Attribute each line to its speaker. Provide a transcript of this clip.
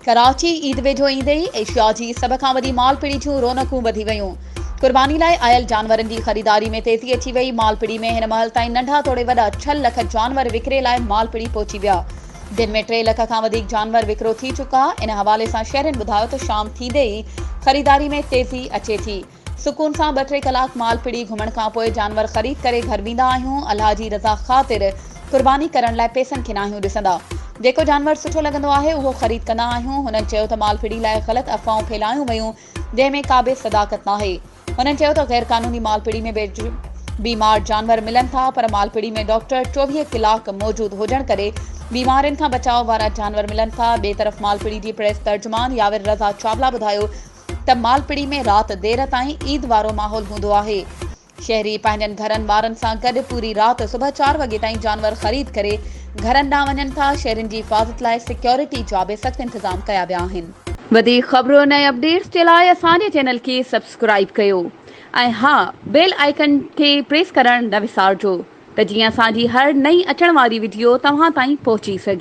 Speaker 1: ڪراچي، عيد ويجهو ايندي ئي ايشيا جي سڀ کان وڏي مال پڙي جون رونقون وڌي ويون. قرباني لاء آيل جانورن جي خريداري ۾ تيزي اچي وئي. مال پڙي ۾ هن مهل تائين ننڍا توڙي وڏا ڇهه لک جانور وڪري لاء مال پڙي پهچي ويا. جن ۾ ٽي لک کان وڌيڪ جانور وڪرو ٿي چڪا. ان حوالي سان شهرين ٻڌايو ته شام ٿيندي ئي خريداري ۾ تيزي اچي ٿي. سڪون سان ٻه ٽي ڪلاڪ مال پڙي گهمڻ کان پوء جانور خريد ڪري گهر ويندا آهيون. الله جي رضا خاطر قرباني ڪرڻ لاء پئسن کي ناهيون ڏسندا. جيڪو جانور سٺو لڳندو آهي اهو خريد ڪندا آهيون. هنن چيو ته مال ڦڙي لاء غلط افواهون ڦهلايون ويون جنهن ۾ ڪا به صداقت ناهي. هنن چيو ته غير قانوني مال پڙي ۾ بيمار جانور ملن ٿا پر مال پڙي ۾ ڊاڪٽر 24 ڪلاڪ موجود هجڻ ڪري بيمارين کان بچاء وارا جانور ملن ٿا. ٻئي طرف مال پڙي جي پريس ترجمان ياور رضا چاولا ٻڌايو ته مالپڙي ۾ رات دير تائين عيد وارو ماحول هوندو آهي. شهري پنهنجن گهرن وارن سان گڏ پوري رات صبح چار وڳي تائين جانور خريد ڪري گهرن ڏانهن وڃن ٿا، شهرين جي حفاظت لاء سيڪيورٽي جا به سخت انتظام ڪيا ويا آهن. وڌيڪ خبرن ۽ اپڊيٽس جي لاء اسان جي چينل کي سبسڪرائيب ڪيو ۽ ها بيل آئيڪن کي پريس ڪرڻ نه وسارجو ته جيئن اسان جي هر نئين اچڻ واري وڊيو توهان تائين پهچي سگهي.